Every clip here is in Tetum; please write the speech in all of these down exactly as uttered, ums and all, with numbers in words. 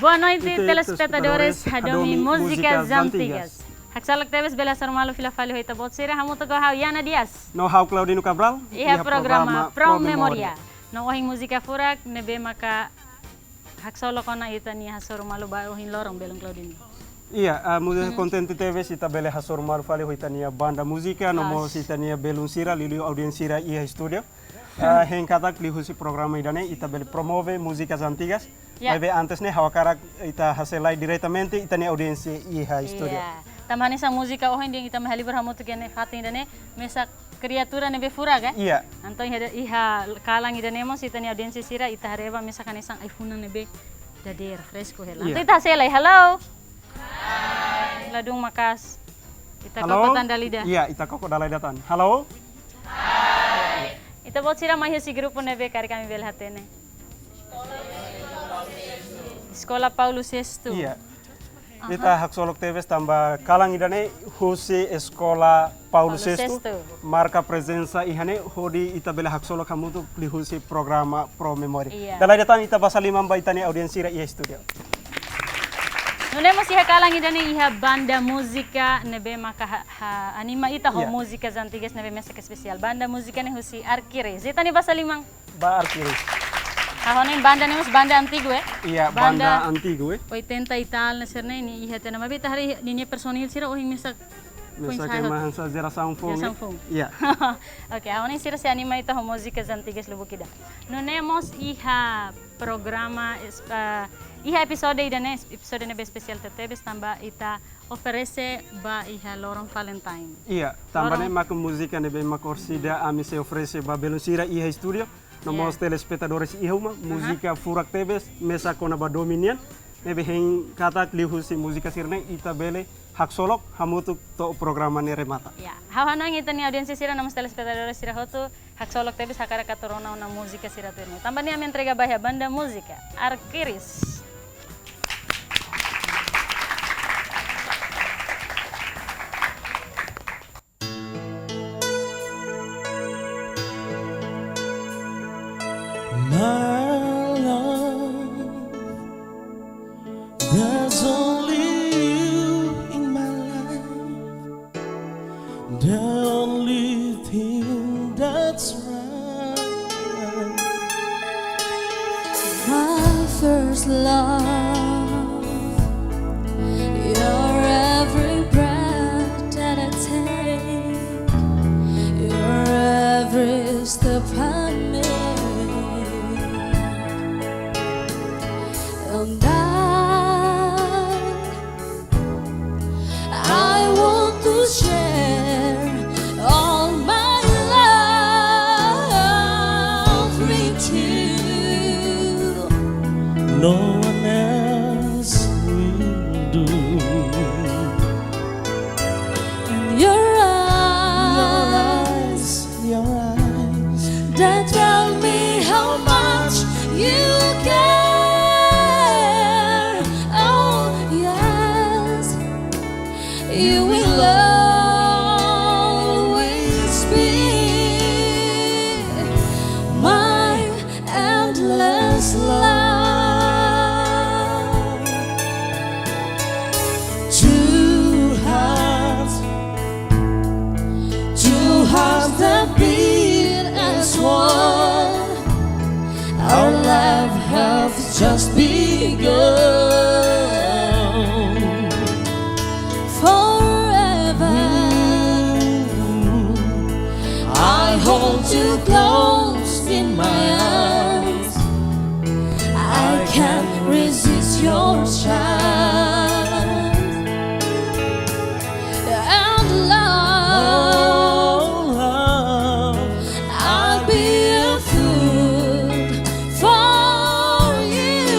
Boa noite, telespetadores, hadomi múzikas antigas. Haksolok tebes bele hasoru malu fila fali ho ita-boot sira, hamutuk ho ha'u Yana Dias. No ha'u Claudino Cabral, iha programa Pro Memória. No ohin múzika furak ne'ebé maka haksolok ona ita-nia hasoru malu ba ohin loron, belun Claudino? Iya, ah, múzika kontente tebes ita bele hasoru malu fali ho ita-nia banda múzika, no mós ita-nia belun sira, liuliu audiénsia sira iha estúdiu. Ah, hein katak liuhusi programa ida-ne'e ita bele promove múzikas antigas. Ya. Maibé antes ne'e ha'u hakarak ita haselai diretamente ita-nia audiénsia iha estúdiu. Iya. Tanba hanesan múzika ohin dehan ita mai halibur hamutuk iha ne'e fatin ida-ne'e mesak kriatura ne'ebé furak, eh? Iya. Entaun iha, iha kalan ida-ne'e mós ita-nia audiénsia sira ita haree ba mesak hanesan ai-funan ne'ebé dadeer, fresku hela. Iya. Entaun ita haselai, halo. Ladún maka'as. Ita koko tan dala ida. Iya, ita koko dala ida tan. Halo. Ita-boot sira mai husi grupu ne'ebé karik ami bele hatene? Eskola Paulo Sexto. Iya. Aha. Ita haksolok tebes tanba kalan ida-ne'e husi Eskola Paulo Sexto. Paulo Sexto. Marka prezensa iha ne'e hodi ita bele haksolok hamutuk liuhusi programa Pro Memória. Iya. Dala ida tan ita basa liman ba ita-nia audiénsia sira iha estúdiu. Nune'e mós iha kalan ida-ne'e iha banda múzika ne'ebé maka ha, ha anima ita ho múzikas antigas ne'ebé mesak espesiál. Banda múzika ne'e husi Arquiris. Ita-nia basa liman ba Arquiris. Ha'u hanoin banda ne'e mós banda antigu, eh? Iya, banda antigu, eh? Oitenta e tal ne'e sira-ne'e nia iha tiha ona, maibé ita haree ninia personil sira ohin mesak, mesak ema hanesan jerasaun foun, eh? Jerasaun foun. Iya. Oke, ha'u hanoin sira sei anima ita ho múzikas antigas lubuk ida. Nune'e mós iha programa es-, eh, iha episode ida-ne'e, episode ne'ebé espesiál tebetebes tanba ita oferese ba iha loron Valentine. Iya, tanba ne'e maka múzika ne'ebé maka orsida ami sei oferese ba belun sira iha estúdiu, no mós telespetadores iha uma, múzika furak tebes, mesak kona-ba domin nian, ne'ebé hein katak liuhusi múzika sira-ne'e ita bele haksolok hamutuk to'o programa ne'e remata. Ya, ha'u hanoin ita-nia audiénsia sira no mós telespetadores sira hotu, haksolok tebes hakarak atu rona ona múzika sira tuirmai. Tanba ne'e ami entrega ba iha banda múzika, Arquiris. My love, there's only you in my life. The only thing that's right. My first love, you're every breath that I take, you're every step I make. And I I want to share all my love with you. No one else will do. And your eyes, your eyes, they tell me how much you care. Oh, yes. You will always be my endless love. Two hearts, two hearts that beat as one. Our love has just begun. Forever, I hold you close in my arms. I can't resist your charms. And love, I'll be a fool for you.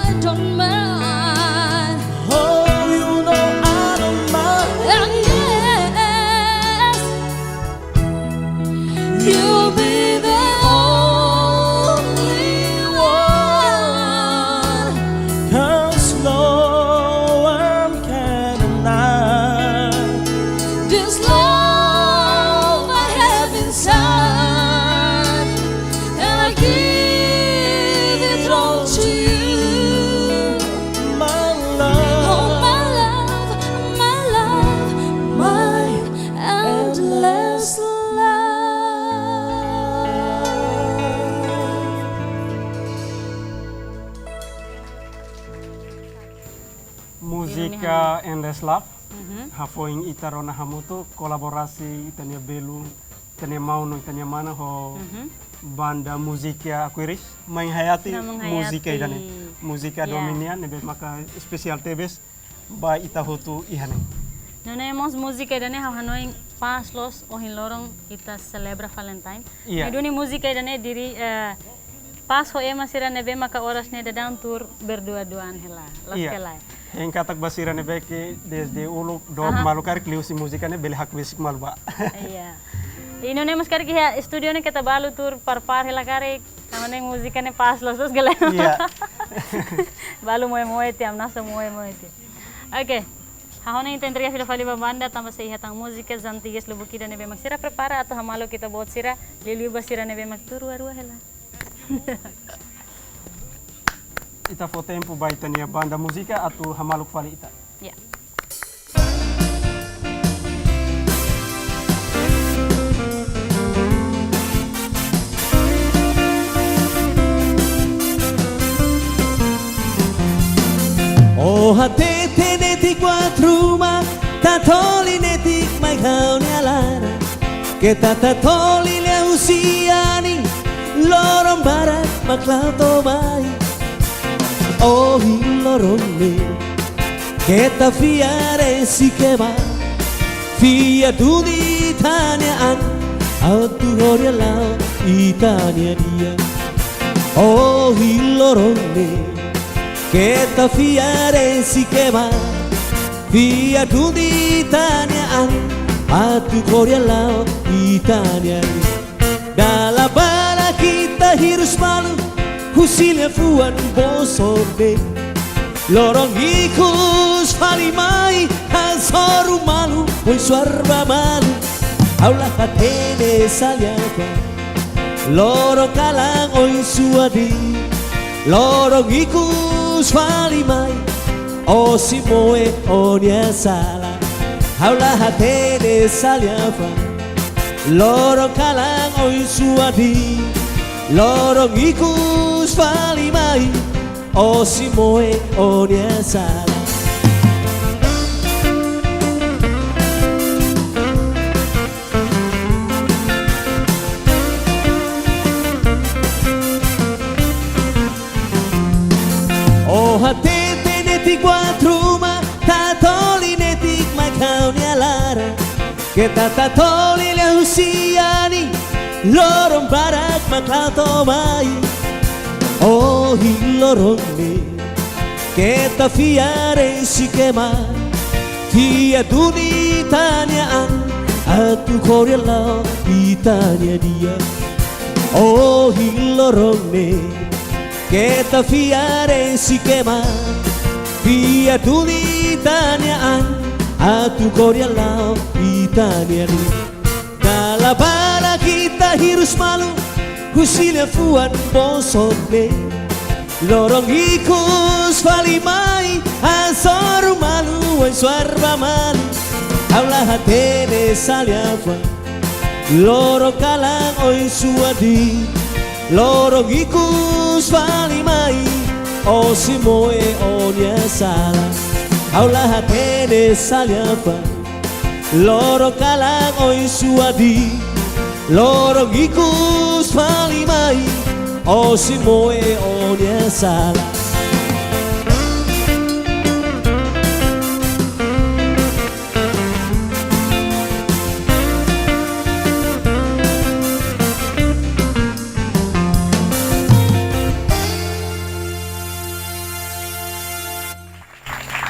I don't mind. Oh, you know I don't mind. And yes, you'll be the only one. 'Cause no one can deny this love I have inside, and I give it all to you. My love. Oh, my love, my love, my endless love. Múzika Endless Love. Mhm. Hafoin ita rona hamutuk kolaborasi ita-nia belun, ita-nia maun no ita-nia mana ho, mhm, banda múzika Aquarius. Mai hayati. Sira mai hayati múzika ida-ne'e. Múzika, ya, dominan ne'ebé maka espesiál tebes ba ita hotu iha ne'e. Nune'e mós múzika ida-ne'e ha'u hanoin pas loos ohin loron ita selebra Valentine. Iya. Ne'e duni múzika ida-ne'e diri, eh, pas ho ema sira ne'ebé maka oras ne'e daudaun tuur berdua-duaan hela. Loos, iya, ka lae? Hein katak ba sira ne'ebé ke desde uluk dook, aha, malu karik liuhusi múzika ne'e bele hakbesik malu bá. Iya. I nune'e mós karik iha estúdiu ne'e keta balu tuur par-par hela karik. Tanba ne'e múzika ne'e pas loos, loos ka lae? Iya. Balu moe-moe tiha, hamnasa moe-moe tiha. Oke. Ha'u hanoin ita entrega fila fali ba banda, tanba sei iha tan múzika Zantigas Lubuk Ida ne'ebé mak sira prepara atu hamaluk ita-boot sira, liuliu ba sira ne'ebé mak tuur rua-rua hela. Ita fó tempu ba ita-nia banda múzika atu hamaluk fali ita. Ya. Ó hatete netik buat ruma, tatoli netik mai ha'u-nia laran. Keta tatoli liuhusi anin, loron barak mak la'o to'o mai. Ohin loron ne'e, keta fiar husik ema. Fiar duni ita-nia an, atu ko'alia la'o ita-nia di'ak. Ohin loron ne'e, keta fiar husik ema. Fiar duni ita-nia an, atu ko'alia la'o ita-nia di'ak. Dala barak ita hirus malu, husi liafuan boot ne'e. Loron ikus fali mai, hasoru malu, oin suar ba malu. Ha'u la hatene sá liafuan, loron kalan oin suar de'it. Loron ikus fali mai, ó sei moe ó-nia sala. Ha'u la hatene sá liafuan, loron kalan oin suar de'it. Loron ikus fali mai, ó sei moe ó-nia sala. Ó hatete netik buat ruma, tatoli netik mai ha'u-nia laran. Keta tatoli liuhusi anin, loron barak mak la'o to'o mai. Ohin loron ne'e, keta fiar husik ema. Fiar duni ita-nia an, atu ko'alia la'o ita-nia di'ak. Ohin loron ne'e, keta fiar husik ema. Fiar duni ita-nia an, atu ko'alia la'o ita-nia di'ak. Dala barak ita hirus malu, husi liafuan boot ne'e. Loron ikus fali mai, hasoru malu, oin suar ba malu. Ha'u la hatene sá liafuan, loron kalan oin suar de'it. Loron ikus fali mai, ó sei moe ó-nia sala. Ha'u la hatene sá liafuan, loron kalan oin suar de'it. Loron ikus fali mai, ó sei moe ó-nia sala.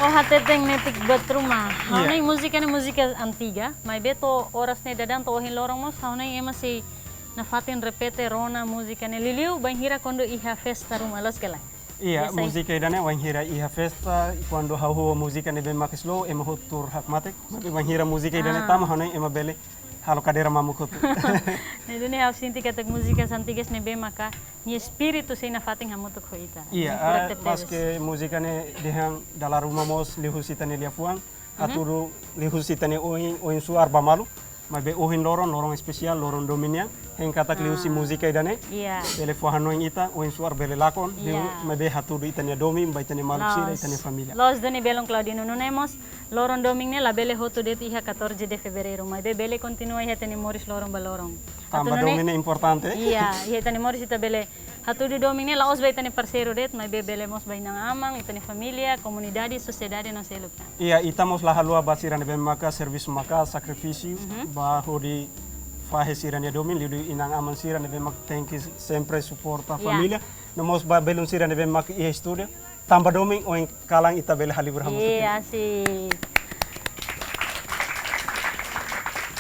Ó hateten netik buat ruma. Ha'u Iya. hanoin múzika ne'e múzika antiga, maibé to'o oras ne'e daudaun to'o ohin loron mós, ha'u hanoin ema sei nafatin repete rona múzika ne'e liuliu bainhira kuandu iha festa ruma, loos ka lae? Iya, Biasa. múzika ida-ne'e bainhira iha festa, kuandu hahú múzika ne'ebé mak slow, ema hotu tuur hakmatek. Maibé bainhira múzika ida-ne'e Ah. tama, ha'u hanoin ema bele halo kadeira mamuk hotu. Ne'e duni ha'u sente katak múzikas antigas ne'ebé maka nia espíritu sei nafatin hamutuk ho ita. Iya, Ne'e ah, importante maske tebes. múzika ne'e dehan dala ruma mós liuhusi ita-nia liafuan, Mhm. hatudu liuhusi ita-nia oin, oin-suar ba malu, maibé ohin loron, loron espesiál, loron domin nian, hein katak liuhusi Ah. múzika ida-ne'e, Iya. bele fó hanoin ita, oin-suar bele lakon, liu, Iya. maibé hatudu ita-nia domin, ba ita-nia maluk sira, Loos. ita-nia família. Loos duni belun Claudino, nune'e mós, loron domin ne'e labele hotu de'it iha catorze de fevereiro, maibé bele kontinua iha ita-nia moris loron ba loron. Tanba Atu nune'e domin ne'e importante. Iya, iha ita-nia moris ita bele hatudu domin ne'e la'ós ba ita-nia parseiru de'it, maibé bele mós ba inan-aman, ita-nia família, komunidade, sosiedade no seluk tan. Iya, ita mós la haluha ba sira ne'ebé maka servisu maka'as, sakrifísiu, Mhm. ba hodi fahe sira-nia domin, liuliu inan-aman sira ne'ebé mak tenke sempre suporta Iya. família. No mós ba belun sira ne'ebé mak iha estúdiu. Tanba domin oin kalan ita bele halibur hamutuk. Iya, sih.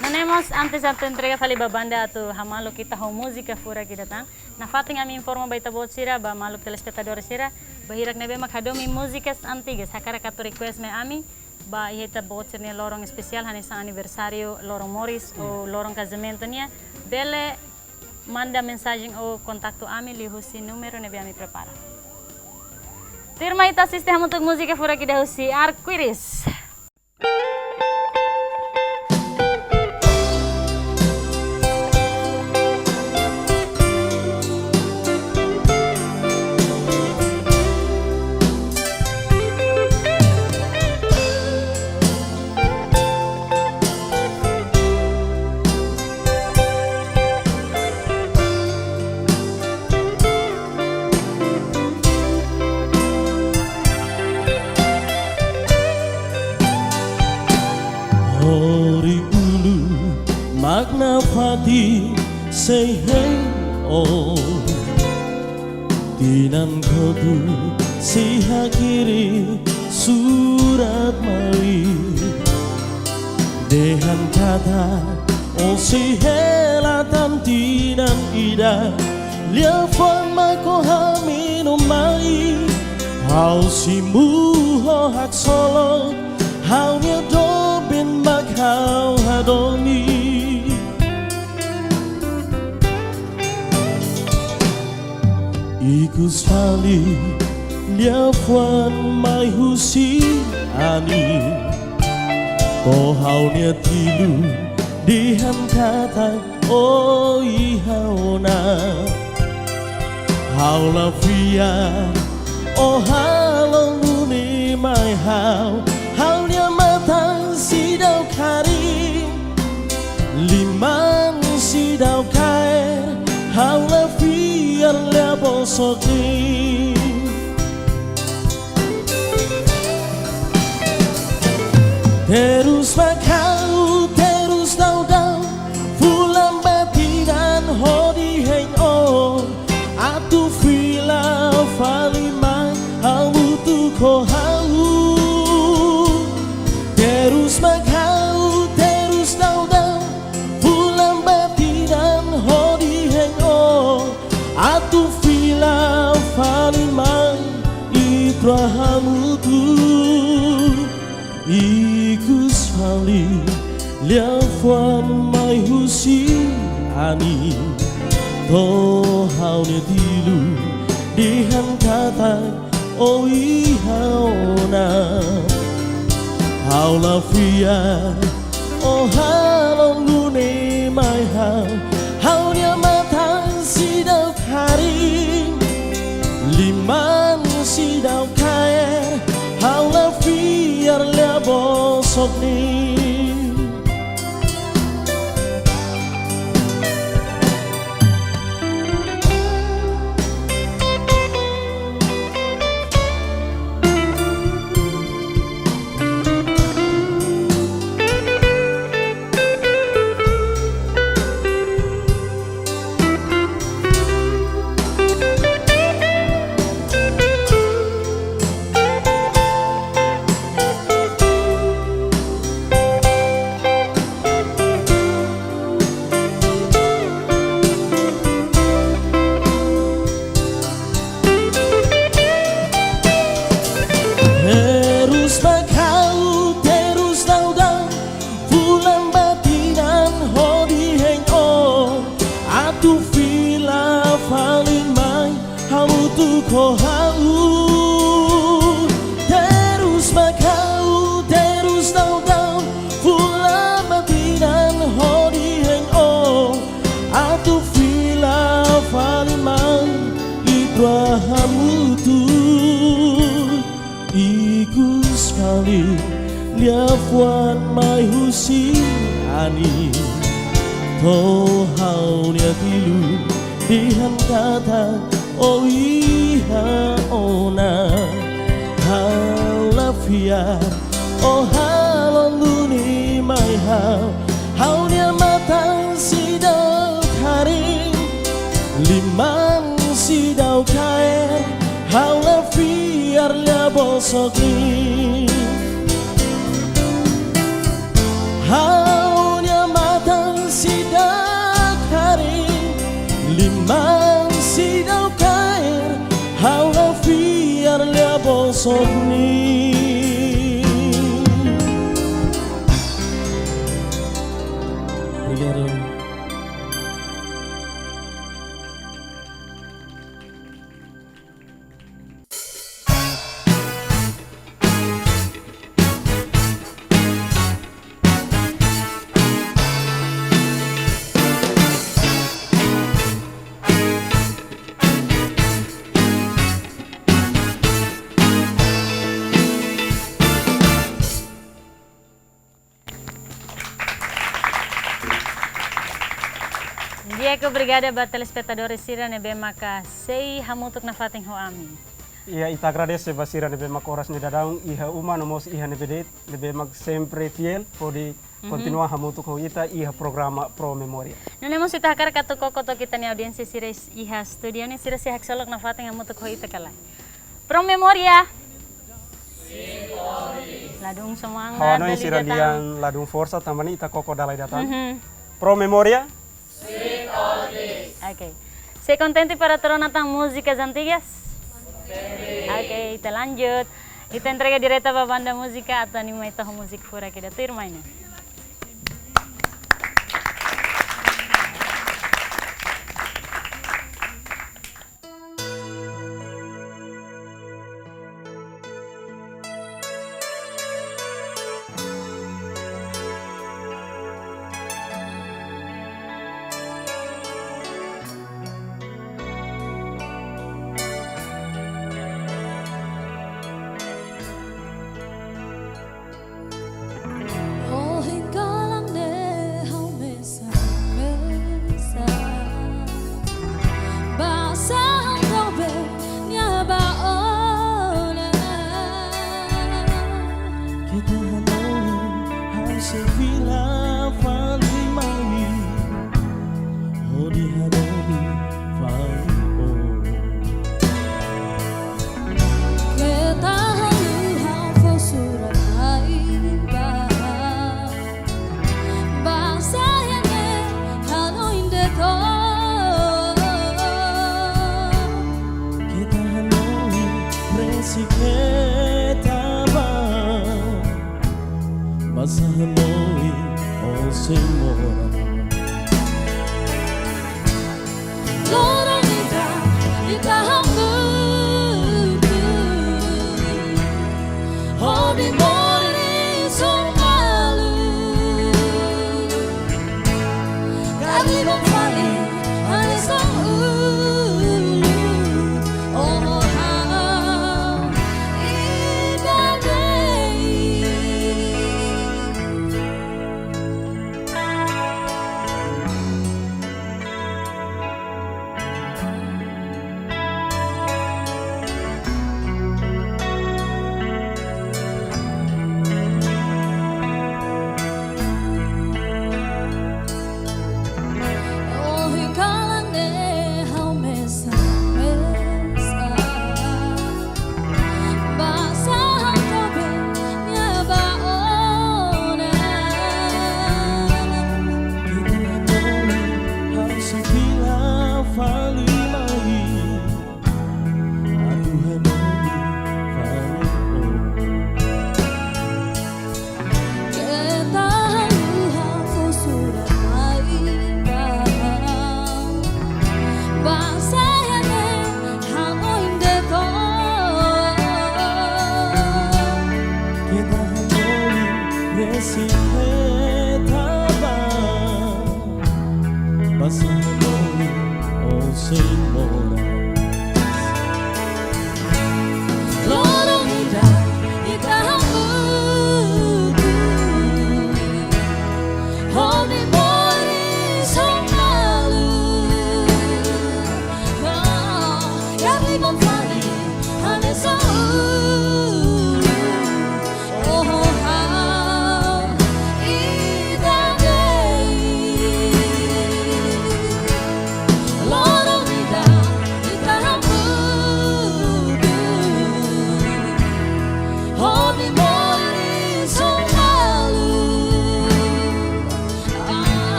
Nune'e mós antes atu entrega fali ba banda atu hamaluk ita ho múzika furak ida tan. Nafatin ami informa ba ita-boot sira, ba maluk telespetadór sira, ba hirak ne'ebé mak hadomi múzikas antigas, hakarak atu request mai ami, ba iha ita-boot sira-nia loron espesiál, hanesan aniversáriu, loron moris, Iya. ou loron kazamentu nian, bele manda mensajen ou kontaktu ami liuhusi númeru ne'ebé ami prepara. Tuirmai ita asiste hamutuk múzika furak ida husi Arco-Íris. Hori ulu mak nafatin sei hein ó. Tinan kotuk sei haki'ik surat mai. Dehan katak ó sei hela tan tinan ida. Liafuan mak ó haminon mai. Ha'u simu ho haksolok. Ha'u-nia doben mak ha'u hadomi. Ikus fali liafuan mai husi anin. To'o ha'u-nia tilun dehan katak ó iha ona. Ha'u la fiar ó halo nune'e mai ha'u. Ha'u-nia matan seidauk harii. Liman seidauk kaer, ha'u la fiar liafuan bosok ne'e. Terus mak ha'u, terus daudaun, fulan ba tinan hodi hein ó. Atu fila fali mai hamutuk ho ha'u. Terus mak ha'u, terus daudaun, fulan ba tinan hodi hein ó. Atu fila fali mai ita rua hamutuk. Ikus fali liafuan mai husi anin. To'o ha'u-nia tilun dehan katak ó iha ona. Ha'u la fiar ó halo nune'e mai ha'u. Ha'u-nia matan seidauk harii. Liman seidauk kaer, ha'u la fiar liafuan bosok ne'e. Ho ha'u, terus mak ha'u, terus daudaun, fulan ba tinan hodi hein ó, atu fila fali mai, ita rua hamutuk. Ikus fali liafuan mai husi anin. To'o ha'u-nia tilun dehan katak ó iha ona. Ha'u la fiar ó halo duni mai ha'u. Ha'u-nia matan seidauk harii, liman seidauk kaer, ha'u la fiar lian bosok ne'e. Ha'u-nia matan seidauk harii, liman seidauk kaer, ha'u la fiar lian bosok ne'e. Obrigadu. Di'ak, obrigada ba telespetadór sira ne'ebé maka sei hamutuk nafatin ho ami. Iya, ita agradese ba sira ne'ebé maka oras ne'e daudaun iha uma no mós iha ne'ebé de'it, ne'ebé mak sempre fiél hodi kontinua hamutuk ho ita iha programa Pro Memoria. Nune'e mós ita hakarak atu koko took ita-nia audiénsia sira iha estúdiu ne'e, sira sei haksolok nafatin hamutuk ho ita ka lae. Pro Memoria. Ladún semangat. Ha'u hanoin dala ida tan. Sira-nian ladún forsa, tanba ne'e ita koko dala ida tan. Mhm. Pro Memoria. Oke. Sei kontente para troka tan múzikas antigas? Oke, ita lanjut. Ita entrega direta ba banda múzika atu anima ita ho múzika furak ida tuirmai ne'e. Ohin kalan ne'e ha'u mesak, mesak. Basa ha'u-nia be nia ba ona. Keta hanoin ha'u sei fila fali mai. Hodi hadomi fali ó. Keta haluha fó surat mai ba. Basa iha ne'e hanoin de'it ó. Keta hanoin presión keta ba. Basa hanoin ó sei moras. Loron ida ita hamutuk hodi moris ho malu. Karik bom fali hanesan uluk, ó ho ha'u ida de'it.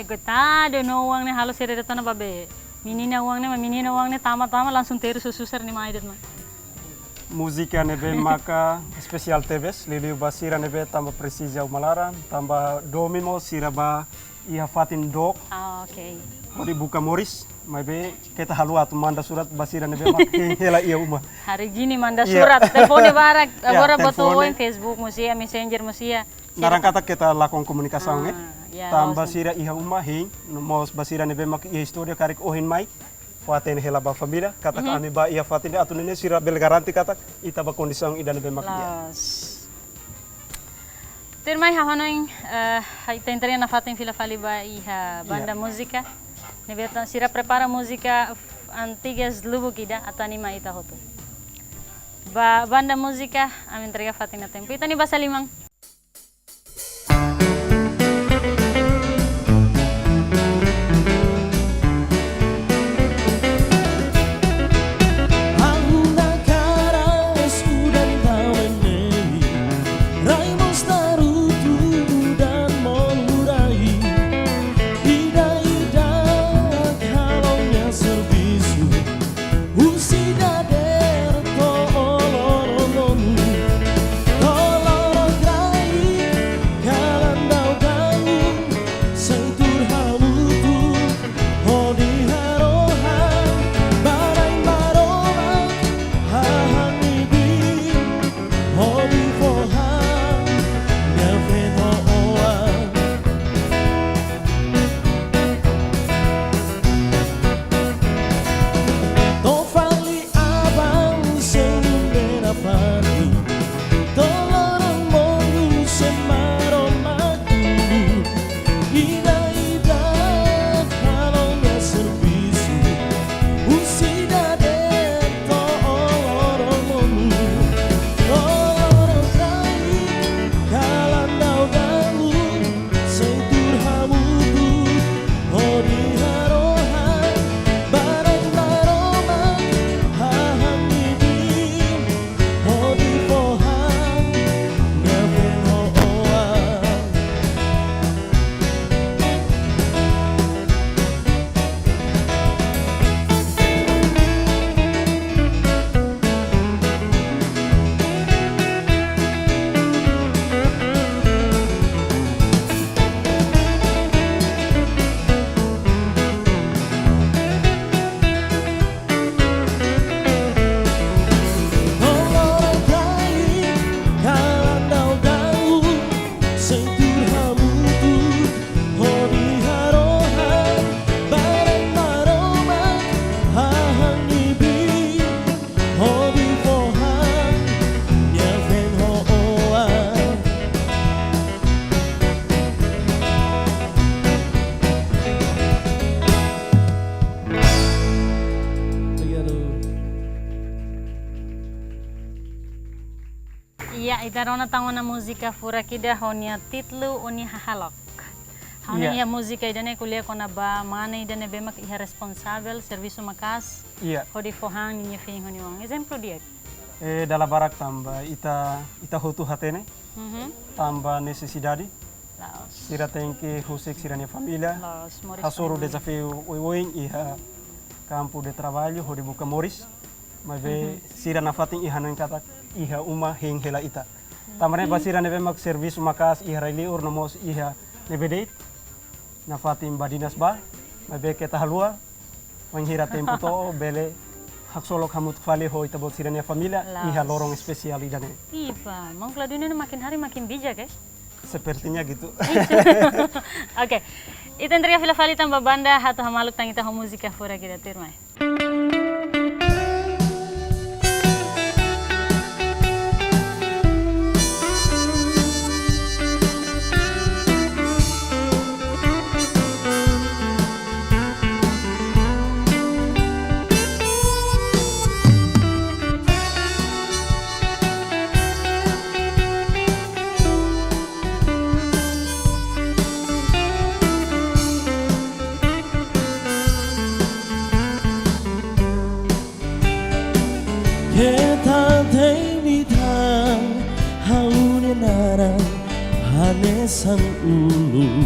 Koitadu, no oan ne'e halo sira de'it ona ba be. Menina oan ne'e, ma menina oan ne'e tama-tama langsung terus susar ne'e mai de'it ona. Múzika ne'ebé maka espesiál tebes, liuliu ba sira ne'ebé tanba presiza uma laran, tanba domin mós sira ba iha fatin dook. Ah, oke. Hodi buka moris, maibé keta haluha atu manda surat ba sira ne'ebé mak hein hela iha uma. Hari gini manda Iya. surat, telefone barak, Iya, agora botou telefone. em Facebook mós iha, Messenger mós iha. Sira Naran katak keta lakon komunikasaun, Ah, eh. ya, Tanba la'ós. sira iha uma hein, no mós ba sira ne'ebé mak iha istória karik ohin mai, fó-hatene hela ba família, katak Mhm. ami ba iha fatin de'it atu nune'e sira bele garante katak ita ba kondisaun ida ne'ebé mak di'ak. La'ós. Tuirmai ha'u hanoin, eh, ita entrega nafatin fila fali ba iha banda Iya. múzika. Ne'ebé tan sira prepara múzika f-, antigas lubuk ida atu anima ita hotu. Ba banda múzika, ami entrega fatin ona tempu. Ita-nia basa liman. Hahú hakarak udan tau ne'e, rai mós tarutu udan monu rai. Ida-idak halo nia servisu, husi dadeer to'o loromonu, to'o lorokraik, kalan daudaun, sei tuur hamutuk, hodi harohan, ba Nai Maromak, hahán ibin, hodi fó han nia feen ho oan. To'o fali aban sei nune'e nafatin, to'o loromonu sei Maromak tulun. Ida-idak halo nia servisu, husi dadeer to'o loromonu, to'o lorokraik, kalan daudaun, sei tuur hamutuk, hodi harohan, ba Nai Maromak, hahán ibin, hodi fó han nia feen ho oan. To'o lorokraik, kalan daudaun, sei tuur hamutuk, hodi harohan, ba Nai Maromak, hahán ibin, hodi fó han nia feen ho oan. Obrigadu. Iya, ita rona tan ona múzika furak ida ho nia títulu O-nia Hahalok. Ha'u hanoin Iya. iha múzika ida-ne'e ko'alia kona-ba mane ida ne'ebé mak iha responsavel, servisu maka'as, Iya. hodi fó han ninia feen ho nia oan. Ezemplu di'ak. Eh, dala barak tanba ita, ita hotu hatene, Mhm. tanba nesesidade. La'ós. Sira tenke husik sira-nia família. La'ós, moris Hasoru família. dezafiu oioin iha kampu de traballu, hodi buka moris. Maibé Mhm. sira nafatin iha hanoin katak iha uma hein hela ita. Tanba ne'e ba Mhm. sira ne'ebé mak servisu maka'as iha rai-liur no mós iha ne'ebé de'it, nafatin badinas ba, maibé keta haluha, wainhira tempu to'o, bele haksolok hamutuk fali ho ita-boot sira-nia família, La'ós. iha loron espesiál ida-ne'e. Iba, maun Claudinho ne'e makin hari makin bijak, eh? Sepertinya gitu. Oke, ita entrega fila fali tan ba banda atu hamaluk tan ita ho múzika furak ida, tuirmai. Keta temi tan ha'u-nia naran hanesan ulun.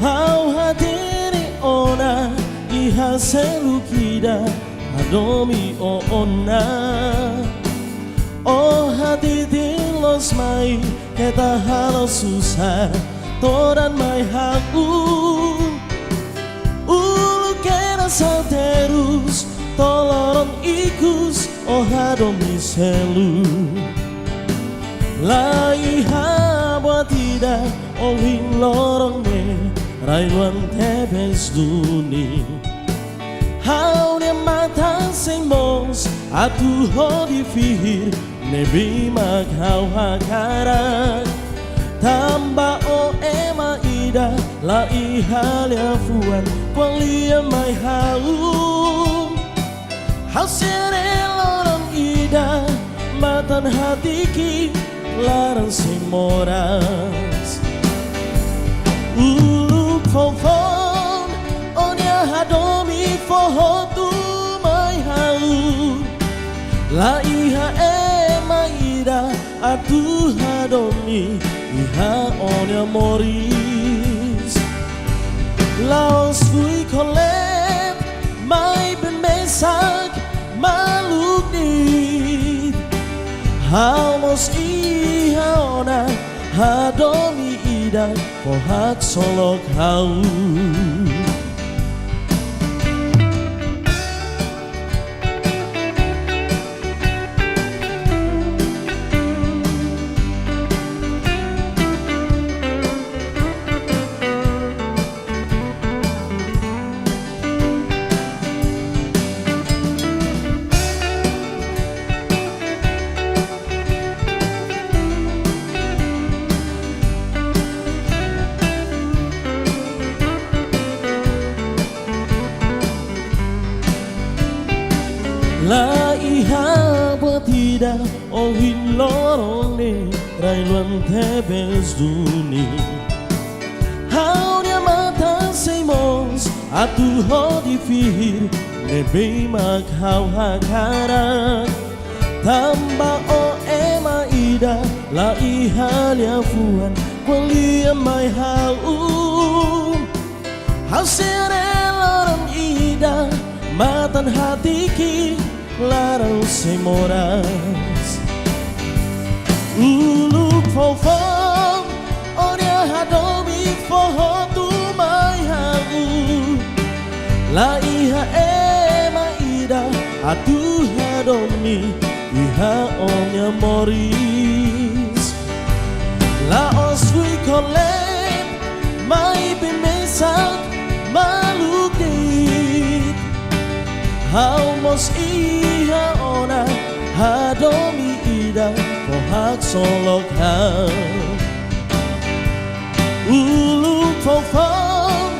Ha'u hatene ona iha seluk ida hadomi ona. Ó hateten loos mai keta halo susar, todan mai ha'u. Uluk kedas ha'u terus, to'o loron ikus ó hadomi seluk. La iha buat ida ohin loron ne'e rai-luan tebes duni. Ha'u-nia matan sei moos atu hodi fihir ne'ebé mak ha'u hakarak. Tanba ó ema ida la iha liafuan ko'alia mai ha'u. Ha'u sei haree loron ida, matan-hatiki laran sei moras. Uluk foun-foun, ó-nia hadomi fó hotu mai ha'u. La iha ema ida atu hadomi iha ó-nia moris. La'ós fuik ho leet, maibé mesak maluk de'it. Ha'u mós iha ona hadomi ida fó haksolok ha'u. La iha buat ida ohin loron ne'e rai-luan tebes duni. Ha'u-nia matan sei moos atu hodi fihir ne'ebé mak ha'u hakarak. Tanba ó ema ida la iha liafuan ko'alia mai ha'u. Ha'u sei haree loron ida, matan-hatiki laran sei moras. Uluk foun-foun, ó-nia hadomi fó hotu mai ha'u. La iha ema ida atu hadomi iha ó-nia moris. La'ós fuik ho leet, maibé mesak maluk de'it. Ha'u mós iha ona hadomi ida fó haksolok ha'u. Uluk foun-foun,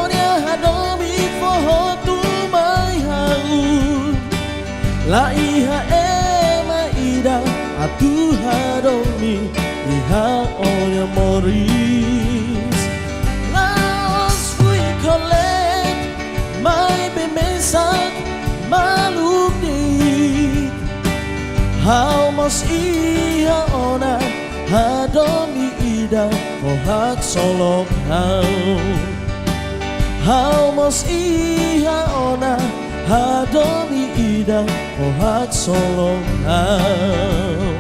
ó-nia hadomi fó hotu mai ha'u. La iha ema ida atu hadomi iha ó-nia moris. La'ós fuik ho leet, maibé mesak maluk de'it. Ha'u mós iha ona hadomi ida fó haksolok ha'u. Ha'u mós iha ona hadomi ida fó haksolok ha'u.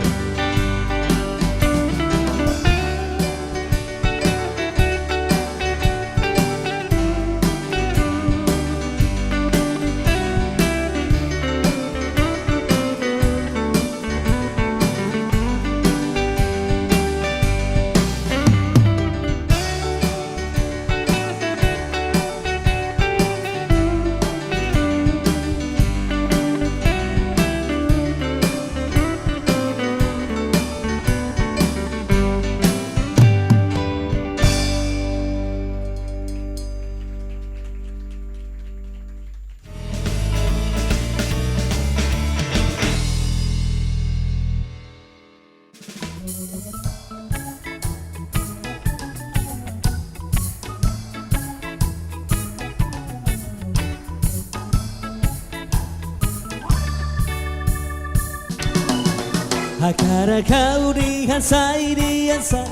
Hakarak ha'u dehan sai, dehan sai.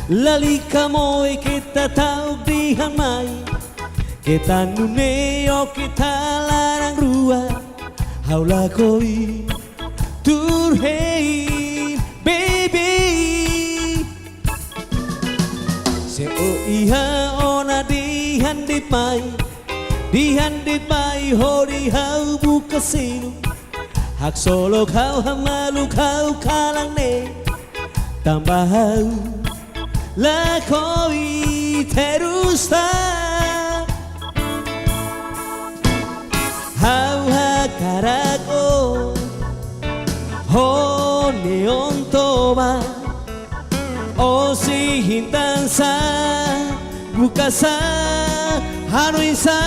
Lalika moe keta ta'uk dehan mai, keta nune'e ó keta laran rua, ha'u lakohi tuur hein, baby. Se ó iha ona dehan de'it mai, dehan de'it mai hodi ha'u buka seluk. Haksolok ha'u hamaluk ha'u kalan ne'e, tanba ha'u lakohi terus tan. Ha'u hakarak ó ho neon toba, ó sei hein tansá, buka sá, hanoin sá.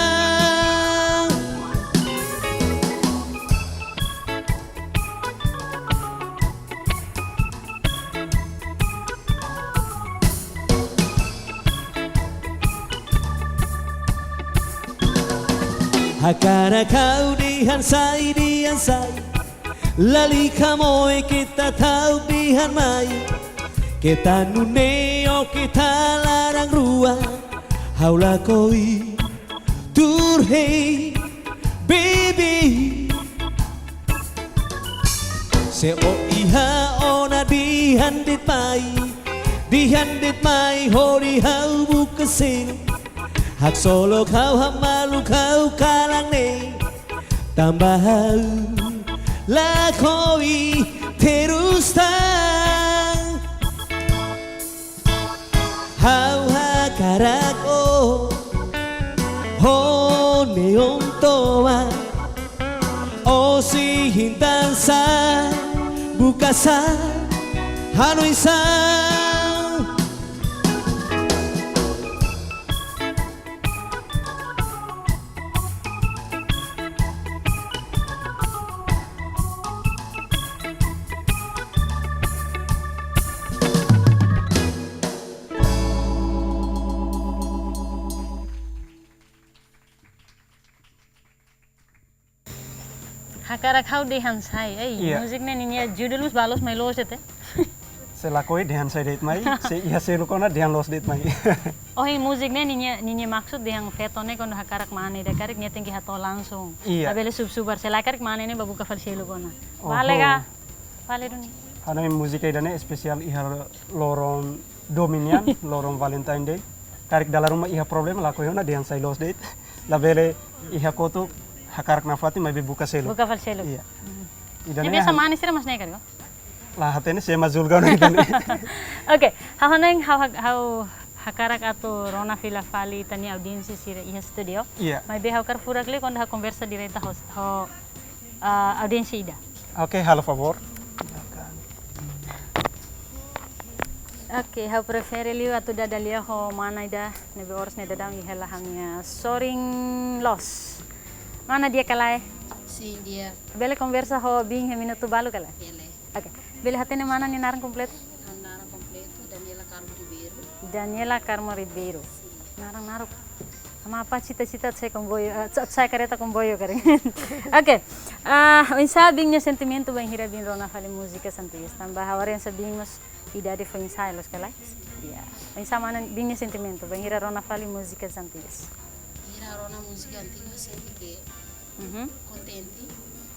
Hakarak ha'u dehan sai, dehan sai. Lalika moe keta ta'uk dehan mai, keta nune'e ó keta laran rua, ha'u lakohi tuur hein, baby. Se ó iha ona dehan de'it mai, dehan de'it mai hodi ha'u buka seluk. Haksolok ha'u hamaluk ha'u kalan ne'e, tanba ha'u lakohi terus tan. Ha'u hakarak ó ho neon toba, ó sei hein tansá, buka sá, hanoin sá. Hakarak ha'u dehan sai, ei, Iya. múzika ne'e ninia judul mós ba loos mai loos de'it. Se lakohi dehan sai de'it mai, se iha seluk ona dehan loos de'it mai. Oh, i múzika ne'e ninia, ninia maksud dehan feto ne'e kuandu hakarak mane ida karik nia tenke hato'o langsung. Iya. Labele sub-subar, se la karik mane ne'e ba buka fali seluk ona. Oho. Bale ka? Bale duni. Hanoin múzika ida-ne'e espesiál iha loron domin nian, loron Valentine Day. Karik dala ruma iha problema, lakohi ona dehan sai loos de'it. Labele iha kotuk hakarak nafatin maibé buka seluk. Buka fali seluk. Iya. Hmm. Ida-ne'e Ne'e biasa han- mane sira mós ne'e karik? La hatene, sé mak julga ona ida-ne'e. Oke, ha'u hanoin ha'u hak-, ha'u hakarak atu rona fila fali ita-nia audiénsia sira iha studio. Iya. Maibé ha'u hakarak furak liu kuandu ha'u konversa direta ho, ho, ah, audiénsia ida. Oke, halo favór. Oke, ha'u prefere liu atu dada lia ho mana ida ne'ebé oras ne'e daudaun iha hela ha'u-nia sorin loos. Mana di'ak ka lae? Sin, di'ak. Bele konversa ho biin iha minutu balu ka lae? Bele. Oke. Bele hatene mana nia naran kompletu? Ha'u-nia naran kompletu Daniela Carmo Ribeiro. Daniela Carmo Ribeiro. Naran naruk. Ema apa cita-cita sai komboiu, eh, sa-, sai kareta komboiu karik. Oke. Ah, oinsá biin nia sentimentu bainhira biin rona fali múzikas antigas? Tanba ha'u haree hanesan biin mós idade foin-sa'e loos ka lae? Iya. Oinsá mana biin nia sentimentu bainhira rona fali múzikas antigas? Bainhira rona múzika antiga, sente ke Mhm. kontente,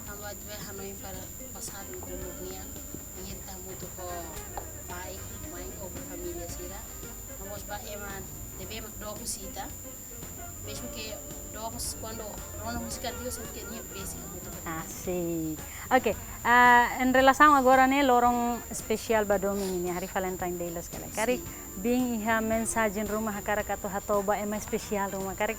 tanba atu hanoin para pasadu uluk nian, bainhira ita hamutuk ho pai, mãe, ou família sira. Mós ba ema ne'ebé mak dook husi ita, mezmu ke dook husi, kuandu rona múzika antiga, sente ke nia pesi hamutuk ho ita. Ah, sin. Oke, ah, em relasaun agora ne'e loron espesiál ba domin nian, hari Valentine Day loos ka lae. Karik Sin. biin iha mensajen ruma hakarak atu hato'o ba ema espesiál ruma, karik?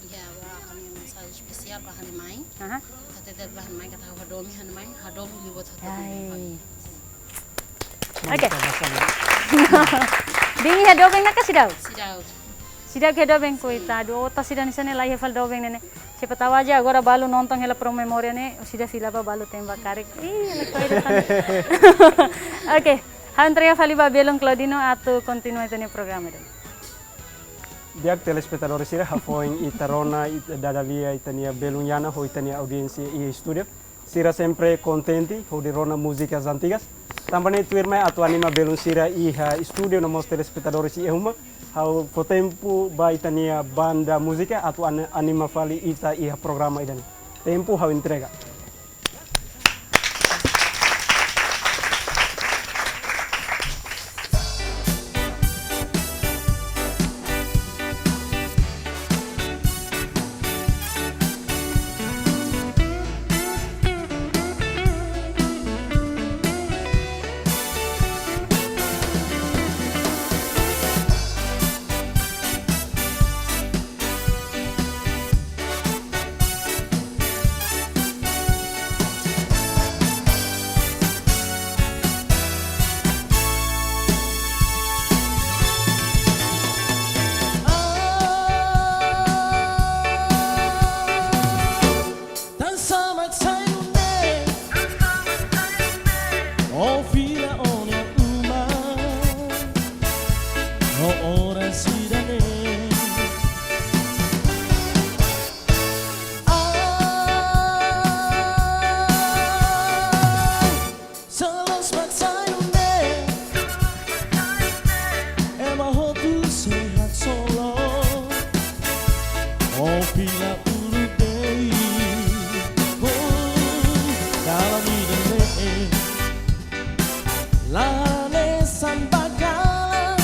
Iha ba ha'u-nia mensajen espesiál ba ha'u-nia mãe. Aha. Hatete ba ha'u-nia mãe katak ha'u hadomi ha'u-nia mãe, hadomi liu buat hatete ba ha'u-nia mãe. Ai. Oke. Mantap, mantap. Biin iha doben ona ka seidauk? Seidauk. Seidauk iha doben, koitadu. Ó, ta sida nisane la iha fali doben ne'e ne'e. Siapa tahu aja agora balu nonton hela Promemoria ne'e, ó sida fila ba balu tembak karik. Ih, lakohi de'it tan. Oke, ha'u entrega fali ba belun Claudino atu kontinua ita-nia programa duni. Di'ak, telespetadór sira, hafoin ita rona, ita dada lia ita-nia belun Yana ho ita-nia audiénsia iha estúdiu. Sira sempre kontente hodi rona múzikas antigas. Tanba ne'e tuirmai atu anima belun sira iha estúdiu no mós telespetadores iha uma, ha'u fó tempu ba ita-nia banda múzika atu an-, anima fali ita iha programa ida-ne'e. Tempu ha'u entrega. Tansá mak sai nune'e, ó fila ó-nia uma, ó oras ida-ne'e. Ah, se loos mak sai nune'e, ema hotu sei haksolok, ó fila uluk de'it. Oh, dalam ida-ne'e, la hanesan ba kalan,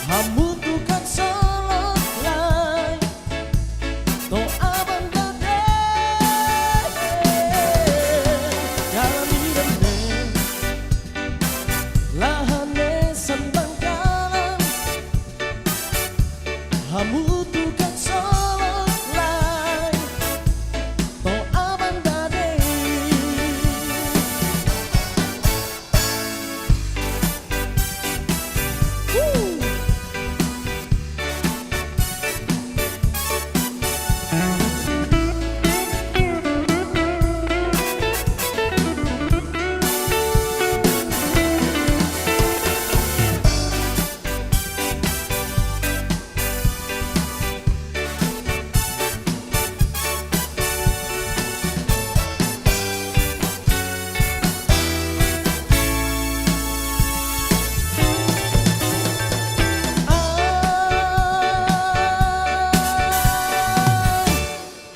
hamutuk haksolok lai, to'o aban-bainrua. Dalam ida-ne'e, la hanesan ba kalan, hamutuk haksolok lai, to'o aban-bainrua.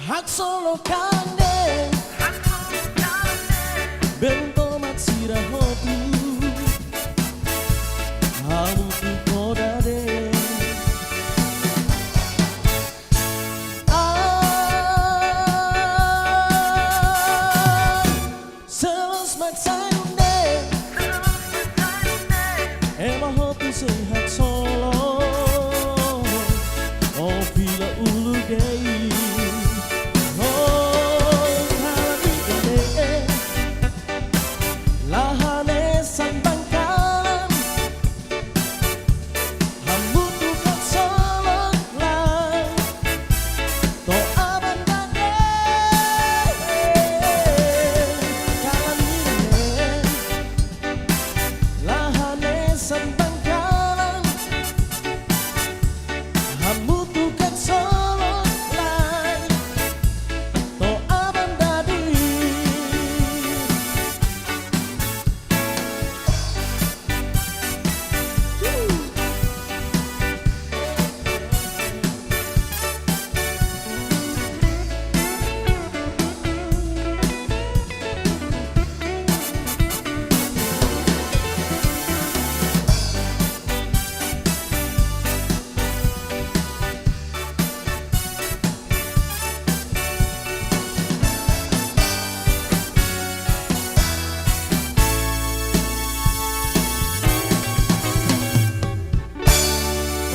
Haksolok kalan ne'e, belun tomak sira hotu, hamutuk ho dadeer. Ai, se loos mak sai nune'e, ema hotu sei haksolok, ó fila uluk de'it. Oh, kalan ida-ne'e, la hanesan ba kalan, hamutuk haksolok lai, to'o aban-bainrua. Kalan ida-ne'e, la hanesan ba kalan, hamutuk haksolok lai, to'o aban-bainrua.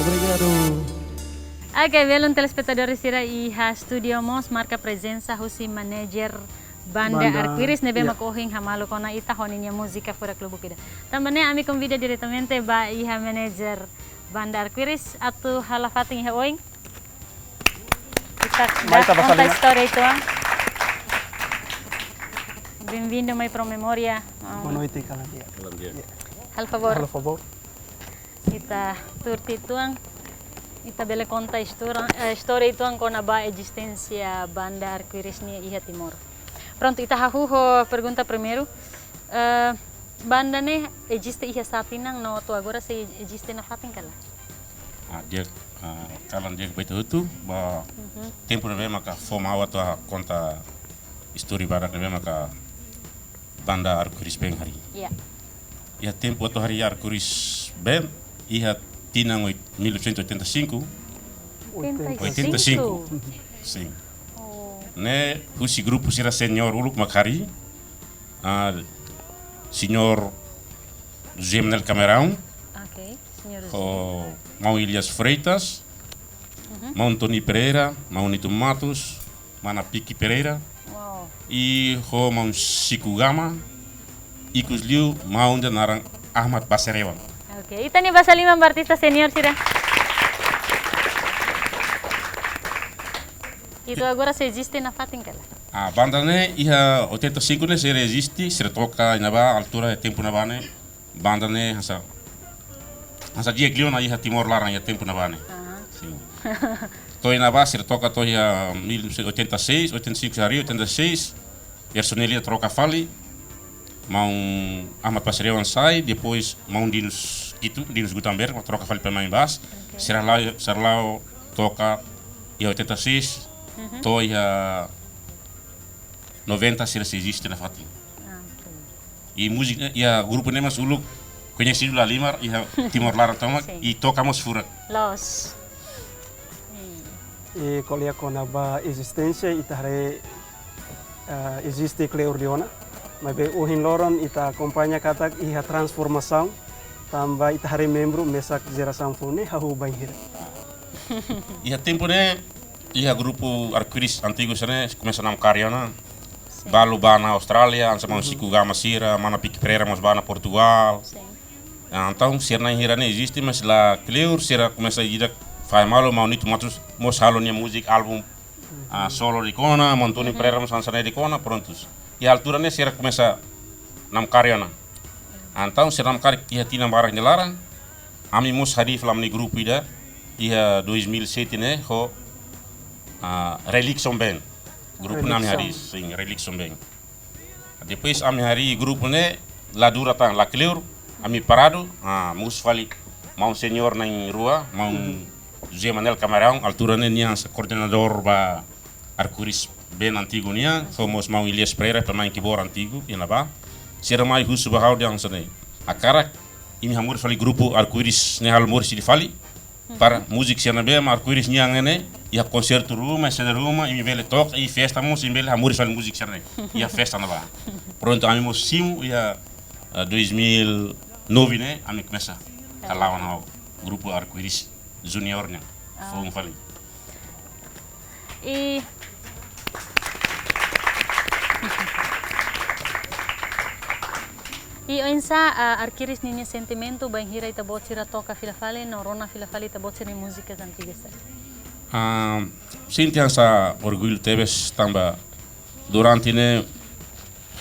Obrigadu. Oke, belun telespetadores sira, iha estúdiu mós marka prezensa husi manajer Banda Banda, Arco-Íris ne'ebé ya. Mak ohin hamaluk ona ita ho ninia múzika furak lubuk ida. Tanba ne'e ami konvida diretamente ba iha manajer Banda Arco-Íris atu halo fatin iha oin. Ita Mai ita ba konta salim. Istória uitoan. Bem-vindo mai Promemória. Boa noite, kalan di'ak. Kalan di'ak. Ya. Halo favór. Halo favór. Ita tuur tiha uitoan, ita bele konta istória, eh, istória uitoan kona-ba ezisténsia Banda Arco-Íris nian iha Timor. Prontu, ita hahú ho pergunta primeiru. Eh, banda ne'e eziste iha sá tinan no to'o agora sei eziste nafatin ka lae? Ah, di'ak, ah, kalan di'ak ba ita hotu, ba Mhm. tempu ne'ebé maka fó maun atu konta istória badak ne'ebé maka banda Arco-Íris Band harii. Ya. Iha tempu atu harii Arco-Íris Band, iha tinan oit-, mil novecentos e oitenta e cinco. Oitenta e cinco. Oitenta e cinco. Sin. Oh. Ne'e husi grupu sira senior uluk mak harii. Ah, señór José Manuel Camarão, Ok, señór José. ho maun Elias Freitas, Mhm. maun Tony Pereira, maun Nito Matos, mana Piki Pereira, Wow. i ho maun Siku Gama, ikus liu maun ida naran Ahmad Baserewan. Ok, ita-nia basa liman ba artista senior sira. I to'o agora sei eziste nafatin ka lae? Ah, banda ne'e iha oitenta e cinco ne'e sira eziste, sira toka iha ne'ebá, altura iha tempu ne'ebá ne'e. Banda ne'e hanesan, hanesan di'ak liu ona iha Timor laran iha tempu ne'ebá ne'e. Aha. Sin. To'o iha ne'ebá sira toka to'o iha mil novecentos e oitenta e seis, oitenta e cinco harii, oitenta e seis, Erson Elia troka fali, maun Ahmad Baserewan sai, depois maun Dinos Kitu, Dinos Gutenberg, troka fali pemain bas. Ok. Sira la'o, sira la'o toka iha oitenta e seis, Mhm. to'o iha noventa sira sei eziste nafatin. Ah, ok. I múzika, eh, iha grupu ne'e mós uluk koñesidu la halimar iha Timor laran tomak, Sin. i toka mós furak. Loos. I ko'alia kona-ba ezisténsia, ita haree, eh, eziste kleur tiha ona. Maibé ohin loron ita akompaña katak iha transformasaun, tanba ita haree membru mesak jerasaun foun ne'e hahú bainhira. Iha tempu ne'e, iha grupu Arco-Íris antigu sira ne'e komesa namkari ona. Sin. Balu bá ona Austrália, hanesan maun Mhm. Siku Gama sira, mana Piki Pereira mós bá ona Portugal. Sin. Ah, entaun sira na'in hira ne'e eziste, mas la kleur, sira komesa ida fahe malu, maun Nito Matos mós halo nia múzika álbum, ah, Mhm. solo de'it ona, maun Tony Mhm. Pereira mós hanesan ne'e de'it ona, prontus. Iha altura ne'e sira komesa namkari ona. Entaun sira namkari iha tinan barak nia laran, ami mós harii fali ami-nia grupu ida, iha dois mil e sete ne'e, ho, ah, Reliction Band. Grupu ne'e ami Reliction. harii, sin, Reliction Band. Depois ami harii grupu ne'e, la dura tan, la kleur, ami paradu, ah, mosu fali maun senior na'in rua, maun Mhm. José Manuel Camarão, altura ne'e nia hanesan koordenadór ba Arco-Íris Band antigu nian, ho mós maun Elias Pereira, pemain keyboard antigu, iha ne'ebá. Sira mai husu ba ha'u dehan hanesan ne'e: Hakarak imi hamoris fali grupu Arco-Íris ne'e halo moris ida fali. Mhm. Para múzika sira ne'ebé mak Arco-Íris nian ne'e, iha konsertu ruma, sede ruma, imi bele toka, i festa mós, imi bele hamoris fali múzika sira ne'e. Iha festa ne'ebá. Prontu, ami mós simu, iha, eh, dois mil e nove ne'e, ami komesa hala'o ona grupu Arco-Íris Junior nian. Ah. Foun fali. I, i oinsá, ah, Arco-Íris ninia sentimentu bainhira ita-boot sira toka fila fali, no rona fila fali ita-boot sira-nia múzika antiga sira? Ah, sente hanesan orgullu tebes tanba durante ne'e,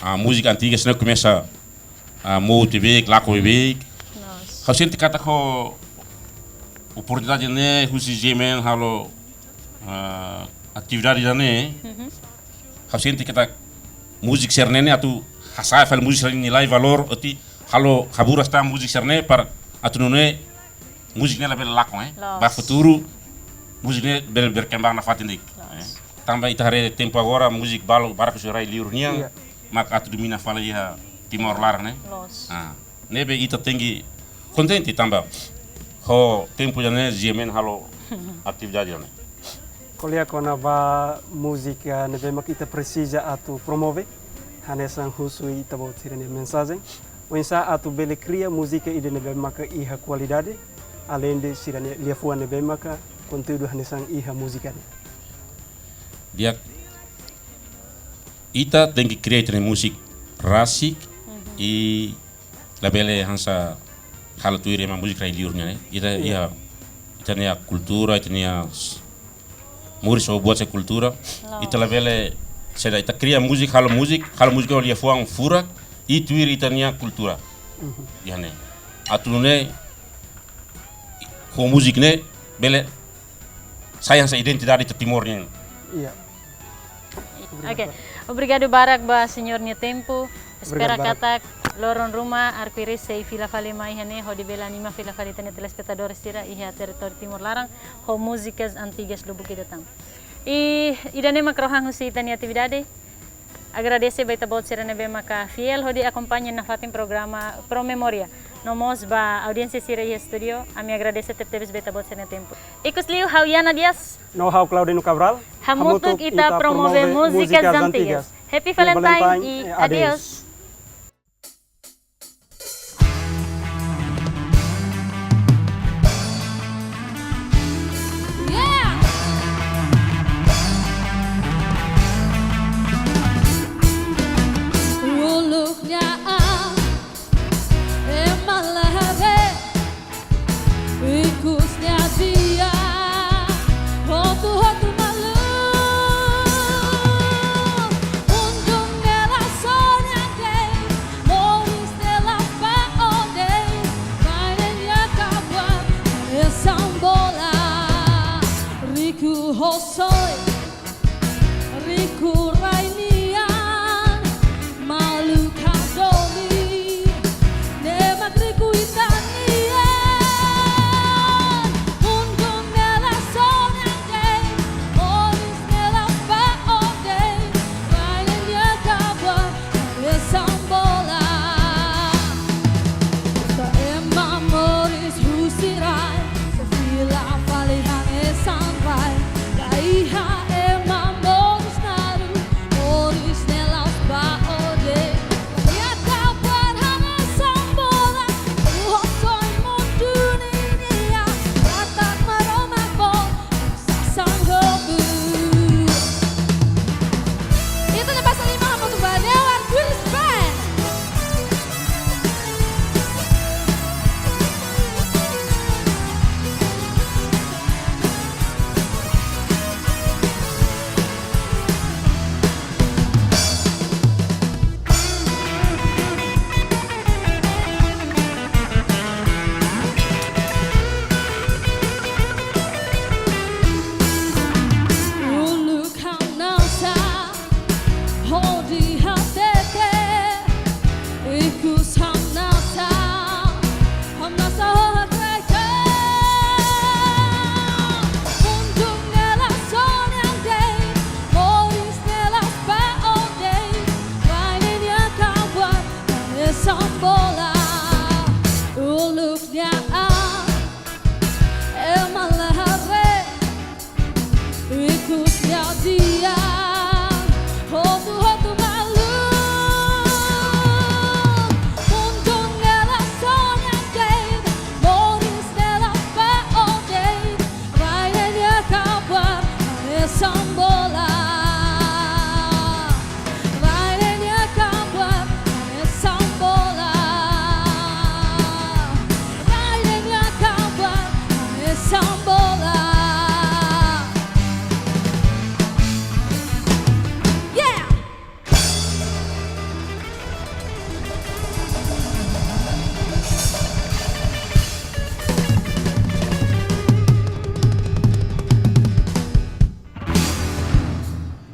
ah, múzika antiga sira ne'e komesa, ah, mout beibeik, lakon beibeik. Loos. Ha'u sente katak ho oportunidade ne'e, husi G M N halo, ah, atividade ida-ne'e. Mhm. Ha'u sente katak múzika sira-ne'e ne'e atu hasa'e fali múzika sira-ne'e nia lai valór, atu halo haburas tan múzika sira-ne'e para atu nune'e múzika ne'e labele lakon, eh. Loos. Ba futuru, múzika ne'e bele berkembang nafatin de'it. Loos. Eh. Tanba ita haree tempu agora, múzika balu barak husi rai-liur nian, Iya. mak atu domina fali iha Timor laran, eh. Loos. Ah, ne'ebé ita tenke kontente tanba ho tempu ida-ne'e G M N halo atividade ida-ne'e. Ko'alia kona-ba múzika ne'ebé mak ita presiza atu promove, hanesan husu ita-boot sira-nia mensajen. Oinsá atu bele kria múzika ida ne'ebé maka iha kualidade, aleinde sira-nia liafuan ne'ebé maka konteúdu hanesan iha múzika ne'e. Di'ak, ita tenke kria ita-nia múzika rasik Mhm. i labele hanesan halo tuir ema múzika rai-liur nian, eh. Ita, Iya. iha, ita-nia kultura, ita-nia s-, moris ho buat sai kultura. Loos. Ita labele, saida, ita kria múzika, halo múzika, halo múzika ho liafuan furak, i tuir ita-nia kultura. Mhm. Iha ne'e. Atu nune'e, ho múzika ne'e, bele sai hanesan identidade ita Timor nian. Iya. Oke, obrigadu barak ba señór nia tempu. Espera Obrigadu barak. katak Loron ruma, Arco-Íris sei fila fali mai iha ne'e hodi bele anima fila fali ita-nia telespetadór sira iha territóriu Timor laran ho múzikas antigas lubuk ida tan. I ida-ne'e mak rohan husi ita-nia atividade. Agradese ba ita-boot sira ne'ebé maka fiél hodi akompaña nafatin programa Promemoria. No mós ba audiénsia sira iha estúdiu, ami agradese tebetebes ba ita-boot sira-nia tempu. Ikusliu ha'u Yana Dias. No ha'u Claudino Cabral. Hamutuk ita promove múzikas antigas. Happy Valentine i adeus.